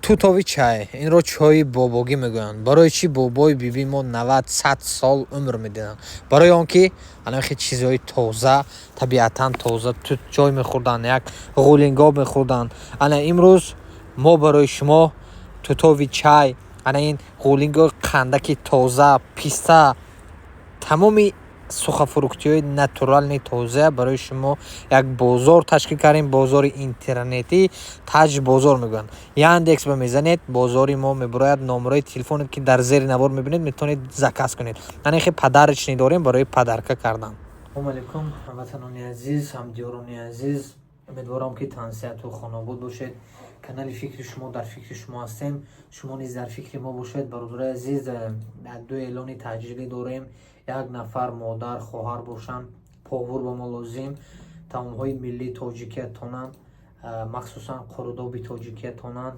Тутови чай. Инро чойи бобогӣ мегӯянд. Барои чӣ бобои бибии мо 90, 100 сол умр медиданд? Барои он ки анахе чизҳои тоза, табиатан тоза, тут чой мехӯрданд, як ғулингоб мехӯрданд. Ана имрӯз мо барои шумо тутови чай, ана ин ғулингои қандаки тоза, писта, тамоми сухофруктиҳои натуральный, тоза барои шумо як бозор ташкил кардем. Бозори интернетӣ, Таҷ бозор мегӯянд. Яндекс ба мезанед, бозори мо мебурояд. Номерои телефоне, ки дар зери навор мебинед, метавонед заказ кунед. Ана хе подарочный дорем барои подарка кардан. Салому алейкум, ҳамватанони азиз, ҳамдиёрони азиз! Умедворам, ки тансиҳату хонобод бошед. Канали «Фикри шумо», дар фикри шумо ҳастем, шумо низ дар фикри мо бошед. Бародарои азиз, ду эълони таъҷилӣ дорем. Як нафар модар, хоҳар бошанд, повар ба мо лозим. Таомҳои миллии тоҷикиятонанд, махсусан қурудоби тоҷикиятонанд.